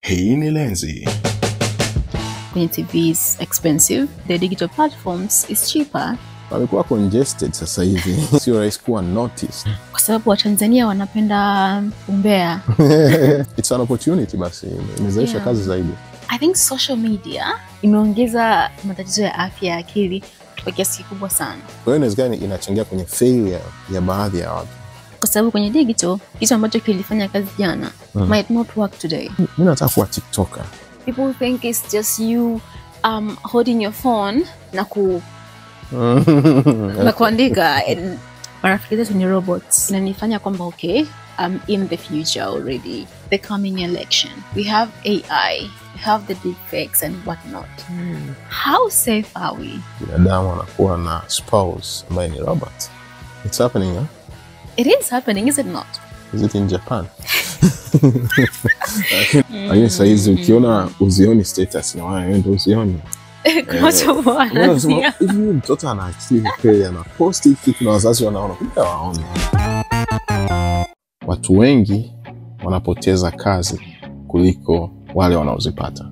Hii ni Lenzi. Kwenye TV is expensive. The digital platforms is cheaper. Pamekuwa congested sasa hivi, sio rahisi kuwa noticed. Kwa sababu Watanzania wanapenda umbea. It's an opportunity basi, imezalisha kazi zaidi. I think social media imeongeza matatizo ya afya ya akili kwa kiasi kikubwa sana. Kwa hiyo inawezekana inachangia kwenye failure ya baadhi ya watu. Kwa sababu kwenye digital, kitu ambacho kilifanya kazi jana might not work today. Mi nataka kuwa TikToker. People think it's just you holding your phone na kuandika and marafiki zetu ni robots. Inanifanya kwamba okay, I'm in the future already. The coming election. We have AI, we have the deepfakes and whatnot. How safe are we? Binadamu anakuwa na spouse ambaye ni robot. It's happening, huh? It is happening, is it not? Is it in Japan? Lakini sahizi ukiona uzioni status na wewe ndio uzioni. Kuna watu Unasema, wanaanzia. hivi huyu mtoto ana akili kweli, anaposti hiki kitu na wazazi wanaona, kumbe hawaoni. Watu wengi wanapoteza kazi kuliko wale wanaozipata,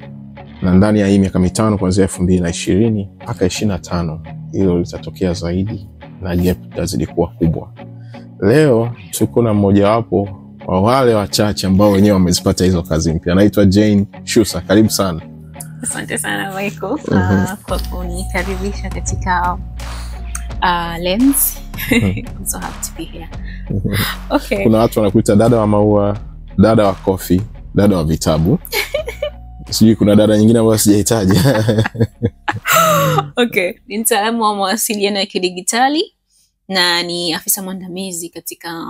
na ndani ya hii miaka 5 kuanzia 2020 mpaka 25 hilo litatokea zaidi na gap itazidi kuwa kubwa. Leo tuko na mmojawapo wa wale wachache ambao wenyewe wamezipata hizo kazi mpya, anaitwa Jane Shusa. Karibu sana. Asante sana Michael kwa kunikaribisha katika Lens. I'm so happy to be here. Okay. Kuna watu wanakuita dada wa maua, dada wa kofi, dada wa vitabu. Sijui kuna dada nyingine ambayo sijahitaji. Okay. Ni mtaalamu wa mawasiliano ya kidigitali na ni afisa mwandamizi katika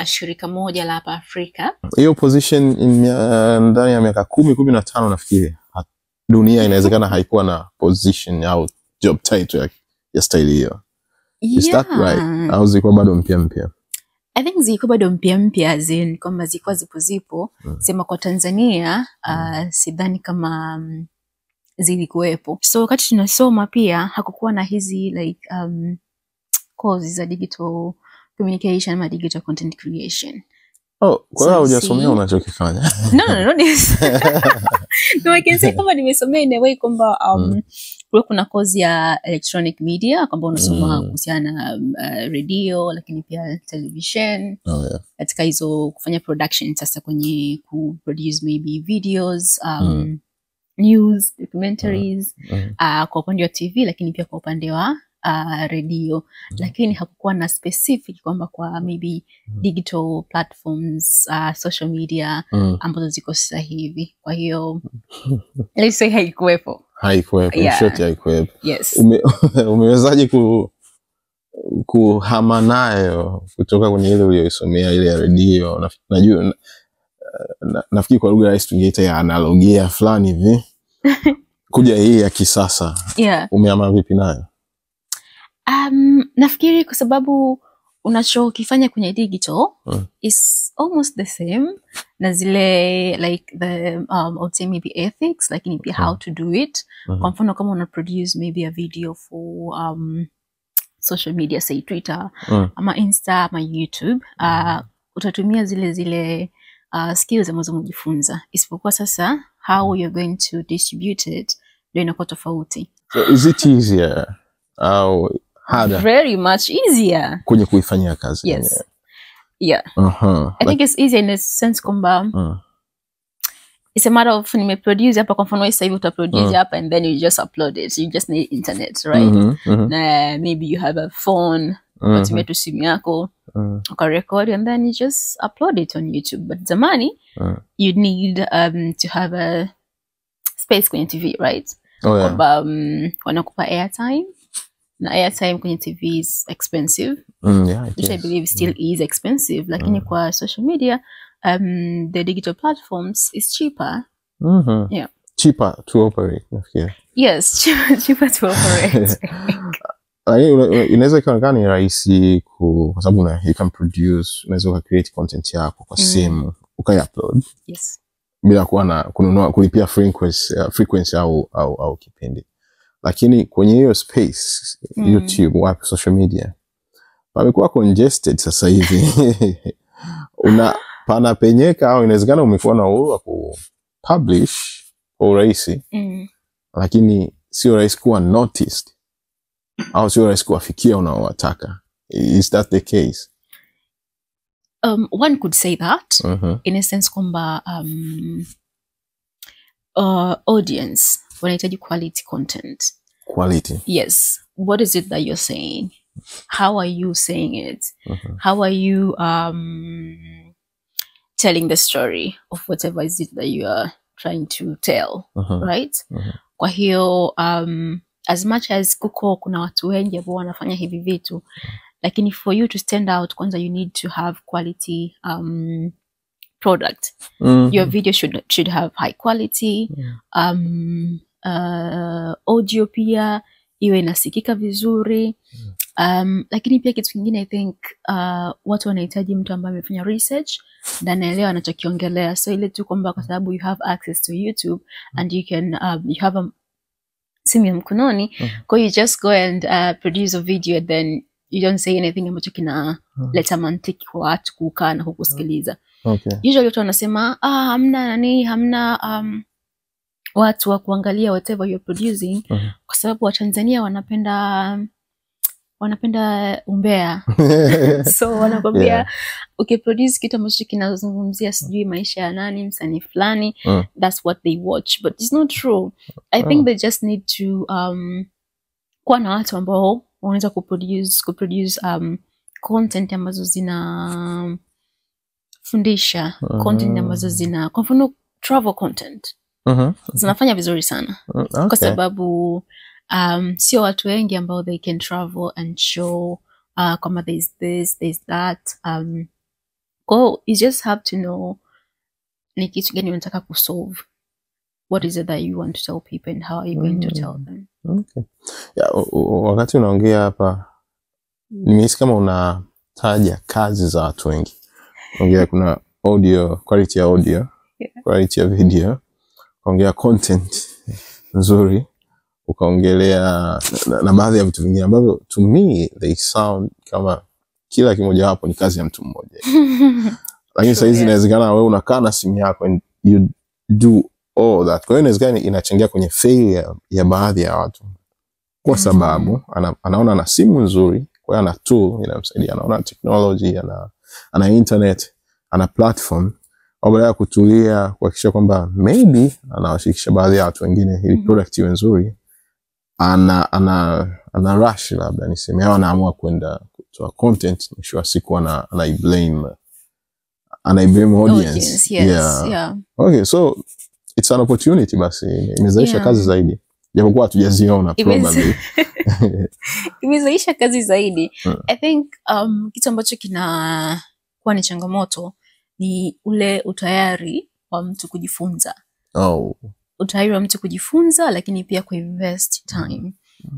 shirika moja la hapa Afrika. Hiyo position ndani ya miaka 10, 15 nafikiri dunia inawezekana haikuwa na position au job title ya style hiyo. Is that right? Au zilikuwa bado mpya mpya? I think zilikuwa bado mpya mpya, as in kwamba zilikuwa zipo zipo. Sema kwa Tanzania sidhani kama zilikuwepo. So wakati tunasoma pia hakukuwa na hizi like courses za digital communication ama digital content creation. Oh, kwa hiyo So, haujasomea see? unachokifanya. No, this. No, I can say kwamba nimesomea in a way kwamba kulikuwa kuna course ya electronic media kwamba unasoma kuhusiana na radio lakini pia television katika hizo kufanya production, sasa kwenye kuproduce maybe videos, news, documentaries kwa upande wa TV lakini pia kwa upande wa redio, lakini hakukuwa na specific kwamba kwa maybe digital platforms, social media ambazo ziko sasa hivi. Kwa hiyo let's say haikuwepo. Haikuwepo. In short, haikuwepo. Yes. Umewezaje kuhama nayo kutoka kwenye ile uliyoisomea, ile ya redio, najua nafikiri kwa lugha rahisi tungeita ya analogia fulani hivi, kuja hii ya kisasa? Umehama vipi nayo? Nafikiri kwa sababu unachokifanya kwenye digital is almost the same na zile like the I would say maybe ethics, lakini pia how to do it. Kwa mfano kama una produce maybe a video for social media, say Twitter ama Insta ama YouTube, utatumia zile zile skills ambazo umejifunza, isipokuwa sasa how you're going to distribute it ndio inakuwa tofauti. So is it easier au harder? Very much easier. Kwenye kuifanyia kazi Yes. yenyewe? Yeah. I think it's easier in a sense kwamba it's a matter of nimeproduce hapa, kwa mfano wewe sasa hivi utaproduce hapa and then you just upload it. You just need internet, right? Mhm. Na maybe you have a phone, ukatumia tu simu yako ukarecord and then you just upload it on YouTube. But zamani you need to have a space kwenye TV, right? Oh, yeah. Kwamba wanakupa airtime, na airtime kwenye TV is expensive, Yeah, it which I is. believe still is expensive, lakini kwa social media, the digital platforms is cheaper. Yeah. Cheaper to operate, nafikiri. Yes, cheaper to operate. Lakini inaweza ikaonekana ni rahisi kwa sababu you can produce, unaweza uka create content yako kwa simu ukai-upload bila kuwa na kununua, kulipia frequency au kipindi. Lakini kwenye hiyo space, YouTube, wapi, social media, pamekuwa congested sasa hivi. Una Panapenyeka au inawezekana umekuwa na uhuru wa kupublish kwa urahisi, lakini sio rahisi kuwa noticed au sio rahisi kuwafikia unaowataka. Is that the case? One could say that in a sense kwamba audience wanahitaji quality content. Quality. Yes. What is it that you're saying? How are you saying it? How are you telling the story of whatever is it that you are trying to tell, right? Kwa hiyo as much as kuko kuna watu wengi ambao wanafanya hivi vitu, lakini for you to stand out, kwanza you need to have quality product. Your video should have high quality. Audio pia iwe inasikika vizuri. Lakini pia kitu kingine, I think watu wanahitaji mtu ambaye amefanya research na anaelewa anachokiongelea. So ile tu kwamba kwa sababu you have access to YouTube and you can you have a simu ya mkononi, kwa hiyo you just go and produce a video and then you don't say anything ambacho kinaleta mantiki kwa watu kukaa na kukusikiliza. Usually watu wanasema, "Ah, hamna nani, hamna watu wa kuangalia whatever you're producing," kwa sababu Watanzania wanapenda umbea, so wanakwambia ukiproduce kitu ambacho kinazungumzia sijui maisha ya nani, msanii fulani, that's what they watch. But it's not true. I think they just need to kuwa na watu ambao wanaweza kuproduce content ambazo zinafundisha, content ambazo zina, kwa mfano, travel content zinafanya vizuri sana kwa sababu sio watu wengi ambao they can travel and show kwamba there's this, there's that. Kwa you just have to know ni kitu gani unataka kusolve, what is it that you want to tell people and how are you going to tell them. Okay. Ya, wakati unaongea hapa nimehisi kama unataja kazi za watu wengi. Ongea kuna audio, quality ya audio, quality ya video, ukaongea content nzuri, ukaongelea na baadhi ya vitu vingine ambavyo to me they sound kama kila kimojawapo ni kazi ya mtu mmoja. Lakini saa hizi inawezekana wewe unakaa na simu yako and you do all that. Kwa hiyo inawezekana inachangia kwenye failure ya baadhi ya watu kwa sababu anaona ana simu nzuri, kwa hiyo ana tool inamsaidia, anaona technology, ana internet, ana platform, au badala ya kutulia kuhakikisha kwamba maybe anawashirikisha baadhi ya watu wengine ili product iwe nzuri, ana rush, labda niseme, au anaamua kwenda kutoa content, mwisho wa siku anaiblame audience. Audience, yes. Yeah. Yeah. Okay, so it's an opportunity basi, imezalisha kazi zaidi, japokuwa hatujaziona probably. Imezalisha kazi zaidi. I think kitu ambacho kinakuwa ni changamoto ni ule utayari wa mtu kujifunza, utayari wa mtu kujifunza, lakini pia kuinvest time.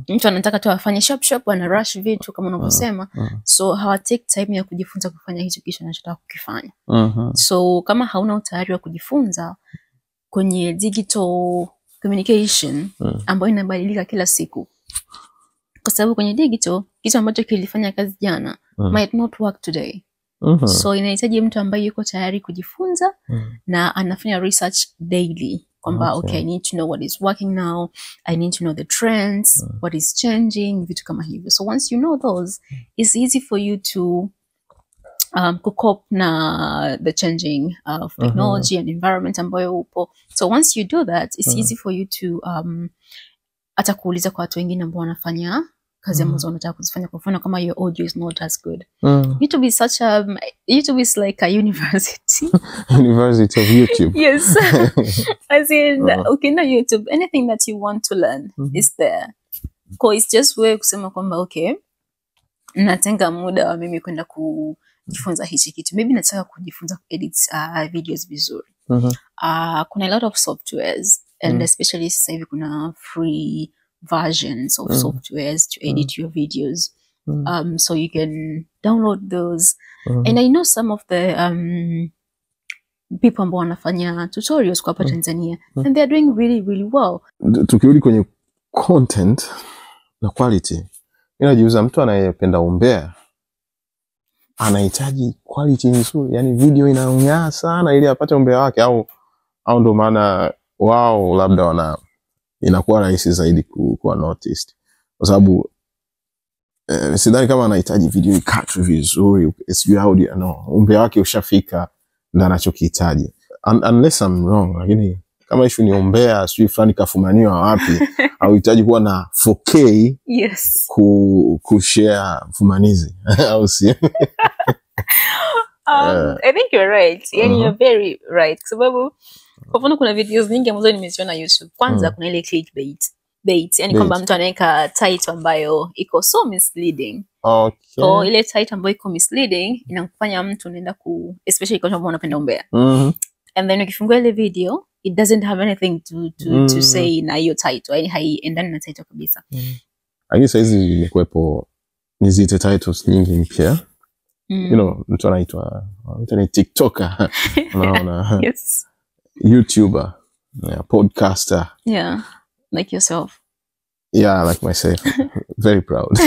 Mtu anataka tu afanye sharp sharp, ana rush vitu kama unavyosema, so hawatake time ya kujifunza kufanya hicho kitu anachotaka kukifanya. So kama hauna utayari wa kujifunza kwenye digital communication ambayo inabadilika kila siku, kwa sababu kwenye digital kitu ambacho kilifanya kazi jana might not work today. So inahitaji mtu ambaye yuko tayari kujifunza na anafanya research daily kwamba okay, I need to know what is working now, I need to know the trends, what is changing, vitu kama hivyo. So once you know those, it's easy for you to kucope na the changing of technology and environment ambayo upo. So once you do that, it's easy for you to hata kuuliza kwa watu wengine ambao wanafanya kazi ambazo wanataka kuzifanya. Kwa mfano, kama your audio is not as good, YouTube is like a university. University of YouTube. Yes, as in, ukienda YouTube, anything that you want to learn is there. Kwa it's just wewe kusema kwamba, "Okay, natenga muda wa mimi kwenda kujifunza hichi kitu." Maybe nataka kujifunza kuedit videos vizuri. Kuna a lot of softwares and especially sasa hivi kuna free versions of softwares to edit your videos, so you can download those. And I know some of the people ambao wanafanya tutorials kwa hapa Tanzania and they are doing really, really well. Tukirudi kwenye content na quality, mi najiuliza, mtu anayependa umbea Anahitaji quality nzuri, yani video inang'aa sana ili apate umbea wake, au ndo maana wao labda wana inakuwa rahisi zaidi kuwa noticed, kwa sababu sidhani kama anahitaji video ikatwe vizuri, sijui audio, no, umbea wake ushafika ndo anachokihitaji. Unless I'm wrong, lakini kama issue ni umbea, sijui fulani kafumaniwa wapi, hauhitaji kuwa na 4K kushare fumanizi, au sio? I think you're right. Yani you're very right. Kwa sababu kwa mfano kuna videos nyingi ambazo nimeziona YouTube. Kwanza kuna ile clickbait. Bait, yani kwamba mtu anaweka title ambayo iko so misleading. So ile title ambayo iko misleading inakufanya mtu unaenda ku, especially kwa sababu unapenda umbea. And then ukifungua ile video, it doesn't have anything to say na hiyo title. Yani haiendani na title kabisa. Lakini saizi imekuwepo niziite titles nyingi mpya. Mtu anaitwa, mtu ni TikToker, unaona? YouTuber, yeah, podcaster. Yeah, like yourself. Yeah, like myself. Very proud.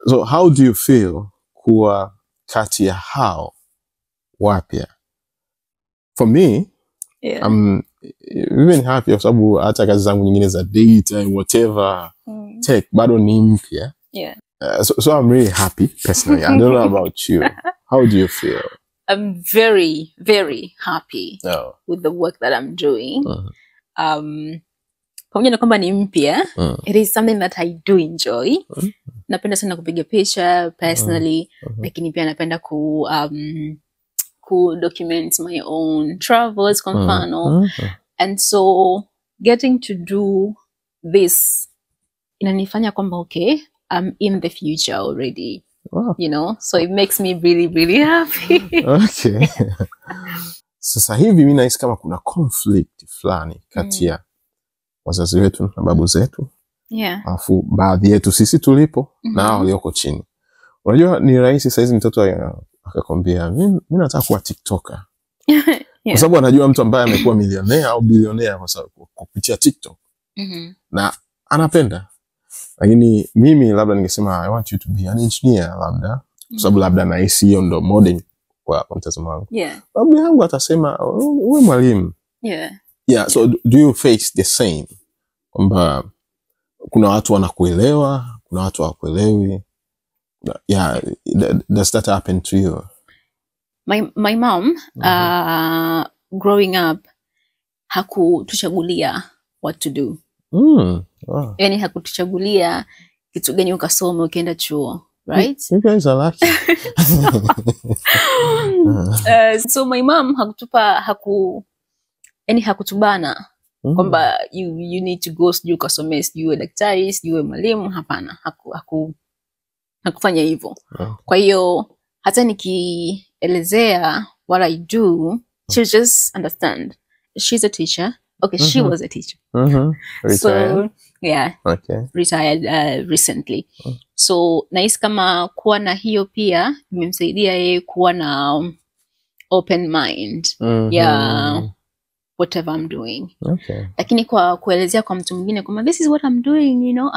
So how do you feel kuwa kati ya hao wapya? For me, I'm even happy kwa sababu hata kazi zangu nyingine za data and whatever tech bado ni mpya. So I'm really happy personally. I don't know about you. How do you feel? I'm very, very happy with the work that I'm doing. Pamoja na kwamba ni mpya, it is something that I do enjoy. Napenda sana kupiga picha personally, lakini pia napenda ku document my own travels kwa mfano. And so getting to do this inanifanya kwamba okay, I'm in the future already. Wow. You know, so it makes me really, really happy. Okay. Sasa hivi mimi nahisi kama kuna conflict fulani kati ya wazazi wetu na babu zetu. Alafu baadhi yetu sisi tulipo na hao walioko chini. Unajua ni rahisi saizi mtoto akakwambia mimi nataka kuwa TikToker. Kwa sababu anajua mtu ambaye amekuwa milionea au bilionea kwa sababu kupitia TikTok. Na anapenda. Lakini mimi labda ningesema I want you to be an engineer labda. Kwa sababu labda nahisi hiyo ndo modern kwa mtazamo wangu. Babu yangu atasema uwe mwalimu. Yeah, so do you face the same? Kwamba kuna watu wanakuelewa, kuna watu hawakuelewi. Yeah, does that happen to you? My mom, growing up, hakutuchagulia what to do. Wow. Yani hakutuchagulia kitu gani ukasome ukienda chuo, right? You guys are lucky. So my mom hakutubana kwamba you need to go sijui ukasome, sijui uwe daktari, sijui uwe mwalimu. Hapana, hakufanya hivyo. Kwa hiyo hata nikielezea what I do, she'll just understand. She's a teacher. Okay, she was a teacher. Retired. So, yeah. Retired recently. So nahisi kama kuwa na hiyo pia imemsaidia yeye kuwa na open mind ya whatever I'm doing. Lakini kwa kuelezea kwa mtu mwingine kwamba this is what I'm doing, you know,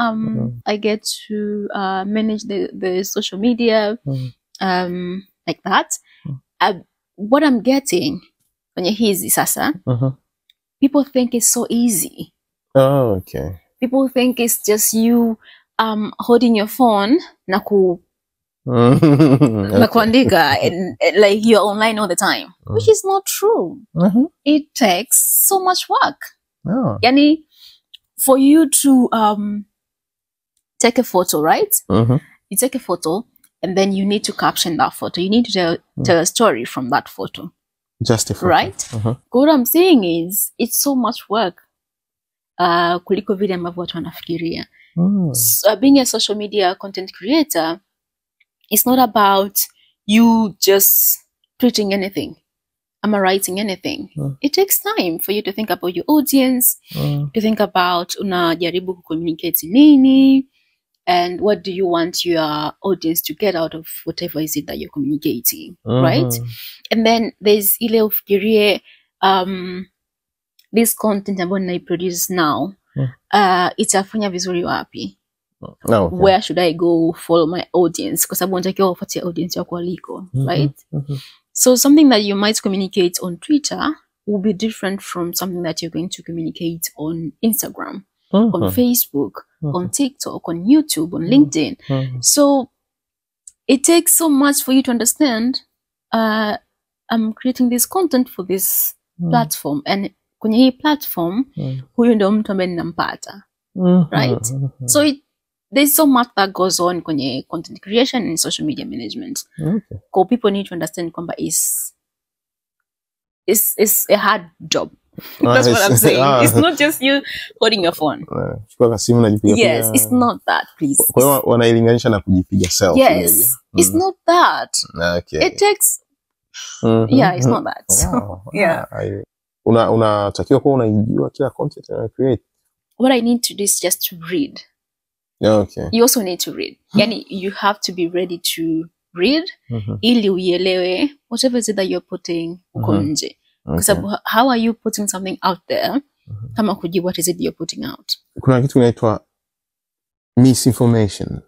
I get to manage the social media, like that. What I'm getting kwenye hizi sasa, people think it's so easy. Oh, okay. People think it's just you holding your phone na na kuandika and like you're online all the time, which is not true. It takes so much work. Yani, for you to take a photo, right? You take a photo and then you need to caption that photo. You need to tell a story from that photo. Just a photo. Right? What I'm saying is it's so much work kuliko vile ambavyo watu wanafikiria. So, being a social media content creator, it's not about you just preaching anything. Am I writing anything? It takes time for you to think about your audience, to think about unajaribu kucommunicate nini, and what do you want your audience to get out of whatever is it that you're communicating, right? And then there's ile ufikirie, this content ambayo naiproduce now, itafanya vizuri wapi? Oh, okay. Where should I go follow my audience? Kwa sababu unatakiwa ufuate audience yako waliko, right? So something that you might communicate on Twitter will be different from something that you're going to communicate on Instagram, on Facebook, on TikTok, on YouTube, on LinkedIn. So it takes so much for you to understand, I'm creating this content for this platform, and kwenye hii platform huyu ndio mtu ambaye ninampata, right? So there's so much that goes on kwenye content creation and social media management. Kwa people need to understand kwamba is it's a hard job. That's what I'm saying. It's not just you holding your phone. Chukua simu na jipiga. Yes, it's not that, please. Kwa hiyo wanailinganisha na kujipiga selfie. Yes, maybe. It's not that. Okay. It takes yeah, it's not that. Wow. Yeah. Unatakiwa kuwa unaijua kila content una create. What I need to do is just to read. Okay. You also need to read. Yani you have to be ready to read ili uielewe whatever is it that you're putting uko nje. Kwa sababu how are you putting something out there kama hujui what is it you're putting out? Kuna kitu kinaitwa misinformation.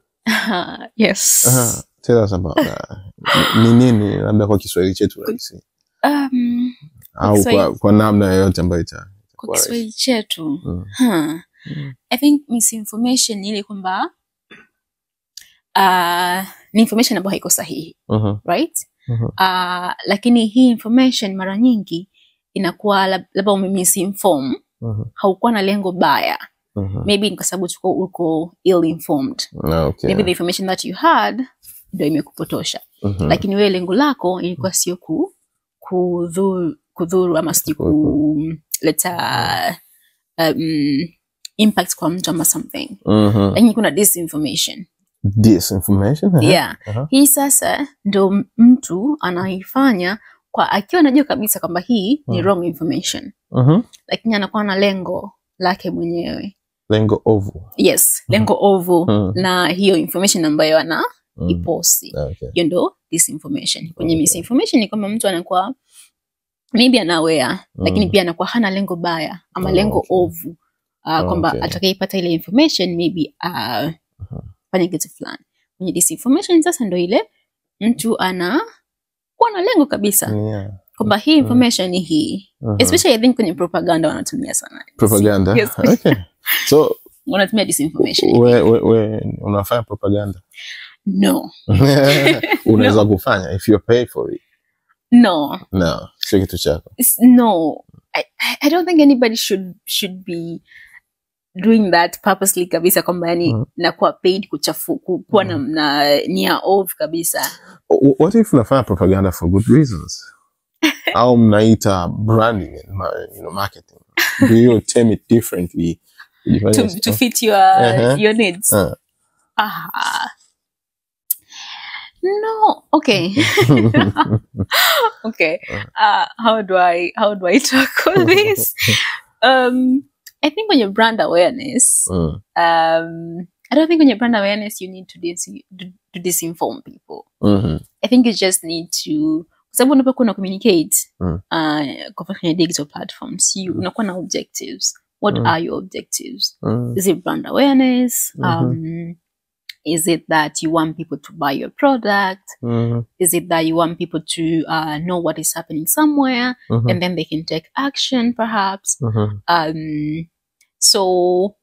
Yes. Tell us about that. Ni nini labda kwa Kiswahili chetu rahisi? Au kwa namna yoyote ambayo ita kwa Kiswahili chetu. I think misinformation ni ile kwamba ni information ambayo haiko sahihi. Right? Lakini hii information mara nyingi inakuwa labda umemisinform, haukuwa na lengo baya. Maybe ni kwa sababu uko ill informed. Okay. Maybe the information that you had ndio imekupotosha. Lakini wewe lengo lako ilikuwa sio kudhuru ama sio kuleta impact kwa mtu ama something. Lakini kuna disinformation. Disinformation? Yeah. Hii sasa ndo mtu anaifanya kwa akiwa anajua kabisa kwamba hii ni wrong information. Lakini anakuwa na lengo lake mwenyewe. Lengo ovu. Yes, lengo ovu na hiyo information ambayo ana iposti. Hiyo ndo disinformation. Kwenye misinformation ni kwamba mtu anakuwa maybe ana aware, lakini pia anakuwa hana lengo baya ama lengo ovu. Kwamba atakayepata ile information maybe fanya kitu fulani. Kwenye disinformation sasa ndo ile mtu ana kuwa na lengo kabisa. Kwamba hii information ni hii. Especially I think kwenye propaganda wanatumia sana. Propaganda? Yes. Okay. So wanatumia disinformation. We unafanya propaganda? No. Unaweza kufanya if you pay for it. No. No, sio kitu chako. No. I don't think anybody should be doing that purposely kabisa kwamba yani nakuwa paid kuchafu kuwa na nia off kabisa. What if unafanya propaganda for good reasons? Au mnaita branding and you know, marketing? Do you term it differently to fit your needs? No, okay. Okay. How do I tackle this? I think when you brand awareness, I don't think when you brand awareness you need to disinform people. I think you just need to, kwa sababu unapokuwa una communicate kwa digital platforms, you unakuwa na objectives. What are your objectives? Is it brand awareness? Is it that you want people to buy your product? Is it that you want people to know what is happening somewhere and then they can take action perhaps? So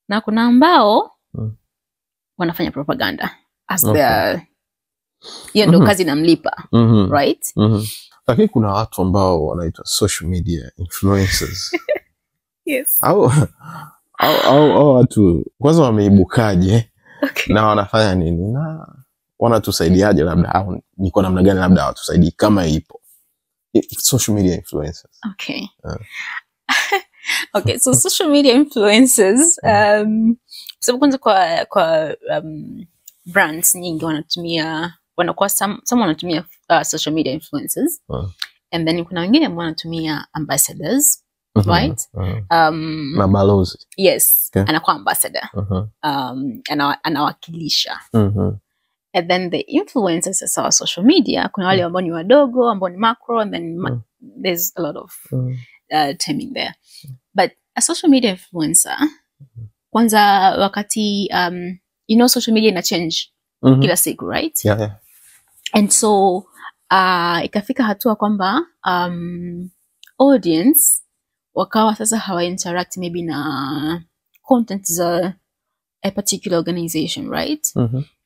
na kuna ambao wanafanya propaganda as their hiyo ndo kazi namlipa, right? Lakini kuna watu ambao wanaitwa social media influencers. Yes. Au watu kwanza wameibukaje? Okay. Na wanafanya nini? Na wanatusaidiaje labda, au ni kwa namna gani labda watusaidii kama ipo social media influencers? Okay. Okay, so social media influencers, sababu kwanza kwa brands nyingi wanatumia, wanakuwa some wanatumia social media influencers. And then kuna wengine ambao wanatumia ambassadors. Right? Mabalozi. Yes. Okay. Anakuwa ambassador. Anawakilisha. And then the influencers sasa wa social media, kuna wale ambao ni wadogo, ambao ni macro, and then there's a lot of terming there. But a social media influencer, kwanza wakati you know social media ina change kila siku, right? Yeah. And so ikafika hatua kwamba audience wakawa sasa hawa interact maybe na content za a particular organization, right?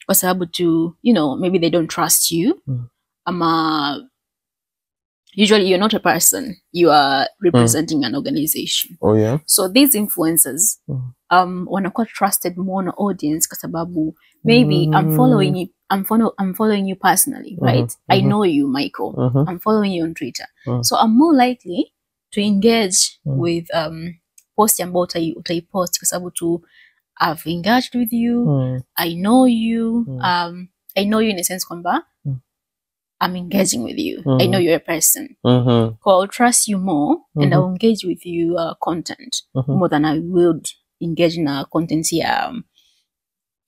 Kwa sababu tu, you know, maybe they don't trust you. Ama usually you're not a person, you are representing an organization. Oh yeah. So these influencers wanakuwa trusted more na audience kwa sababu maybe I'm following you, I'm following you personally, right? I know you, Michael. I'm following you on Twitter. So I'm more likely to engage with post ambao utaipost kwa sababu tu I've engaged with you, I know you, I know you in a sense kwamba I'm engaging with you. I know you're a person. So I'll trust you more and I'll engage with you content more than I would engage in a content ya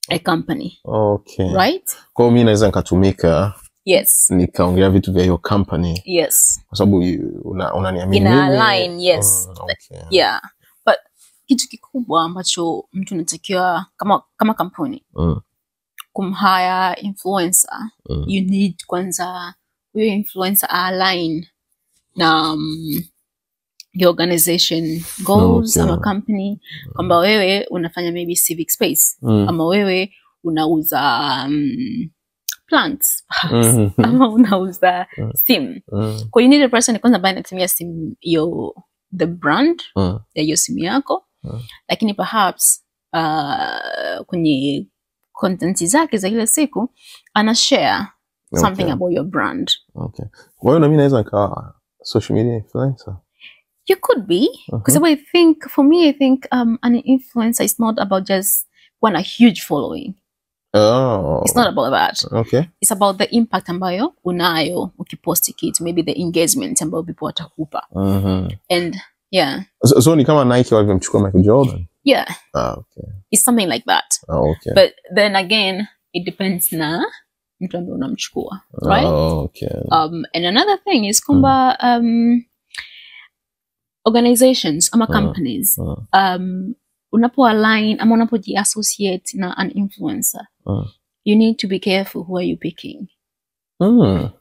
a company. Okay. Right? Kwa hiyo mimi naweza nikatumika Yes. nikaongelea vitu vya hiyo company Yes. kwa sababu unaniamini Ina mimi. align, yes. Okay. Yeah. But kitu kikubwa ambacho mtu anatakiwa kama kampuni kumhire influencer, you need kwanza huyo influencer align na your organization goals ama company, kwamba wewe unafanya maybe civic space ama wewe unauza plants ama unauza sim. Kwa you need a person kwanza ambaye anatumia sim hiyo, the brand ya hiyo simu yako, lakini perhaps kwenye content zake za kila siku ana share something about your brand. Okay. Kwa hiyo na mimi naweza nikawa social media influencer. You could be, because I think for me, I think an influencer is not about just one a huge following. Oh. It's not about that. Okay. It's about the impact ambayo unayo ukiposti kitu, maybe the engagement ambayo people watakupa. And yeah. So ni kama Nike walivyomchukua Michael Jordan. Yeah. Ah, okay. It's something like that. Oh, okay. But then again, it depends na mtu ambaye unamchukua, right? Oh, okay. And another thing is kwamba organizations ama companies, unapo align ama unapojiassociate na an influencer, you need to be careful who are you picking.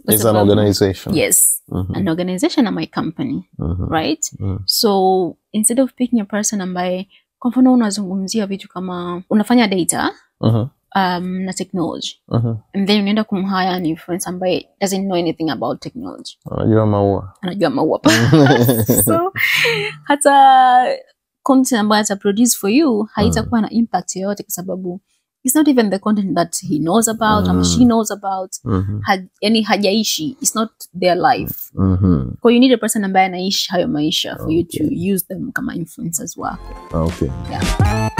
It's an organization. Yes. An organization ama a company, right? So instead of picking a person ambaye kwa mfano unazungumzia vitu kama unafanya data na technology, and then unaenda kumhire an influencer ambaye doesn't know anything about technology. Anajua maua. Anajua maua. So hata content ambayo ata produce for you haitakuwa na impact yoyote kwa sababu it's not even the content that he knows about or she knows about. Yani hajaishi, it's not their life. So you need a person ambaye anaishi hayo maisha for you to use them kama influencers wako. Okay. Yeah.